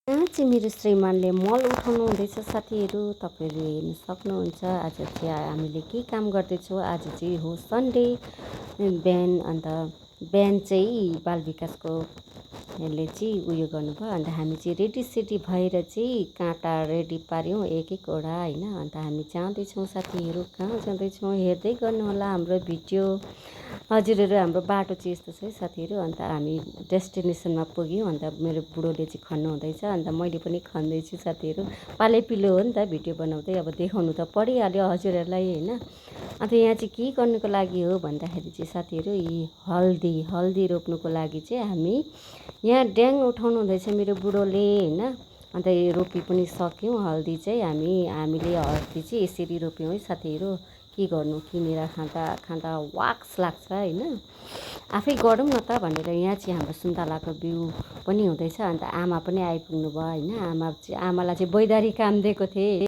यहाँ चाहिँ मेरो श्रीमानले मल उठाउनु हुँदैछ साथीहरू, तपाईँहरूले हेर्न सक्नुहुन्छ। आज चाहिँ हामीले के काम गर्दैछौँ, आज चाहिँ हो सन्डे बिहान। अन्त बिहान चाहिँ बाल विकासको ले चाहिँ उयो गर्नुभयो। अन्त हामी चाहिँ रेडी भएर चाहिँ काँटा रेडी पाऱ्यौँ एक एकवटा होइन। अन्त हामी जाँदैछौँ साथीहरू, कहाँ जाँदैछौँ हेर्दै गर्नुहोला हाम्रो भिडियो। हजुरहरू हाम्रो बाटो चाहिँ यस्तो छ है साथीहरू। अन्त हामी डेस्टिनेसनमा पुग्यौँ। अन्त मेरो बुढोले चाहिँ खन्नु हुँदैछ, अन्त मैले पनि खन्दैछु साथीहरू। पालै पिलो हो नि त भिडियो बनाउँदै, अब देखाउनु त परिहाल्यो हजुरहरूलाई होइन। अन्त यहाँ चाहिँ के गर्नुको लागि हो भन्दाखेरि चाहिँ साथीहरू, यी हल्दी रोप्नुको लागि चाहिँ हामी यहाँ ड्याङ उठाउनु हुँदैछ मेरो बुढोले होइन। अन्त यो रोपी पनि सक्यौँ हल्दी चाहिँ। हामीले हल्दी चाहिँ यसरी रोप्यौँ है साथीहरू। के गर्नु, किनेर खाँदा वाक्स लाग्छ होइन। आफै गरौँ न त भनेर यहाँ चाहिँ हाम्रो सुन्तलाको बिउ पनि हुँदैछ। अन्त आमा पनि आइपुग्नु भयो होइन। आमालाई चाहिँ बैदारी काम दिएको थिएँ।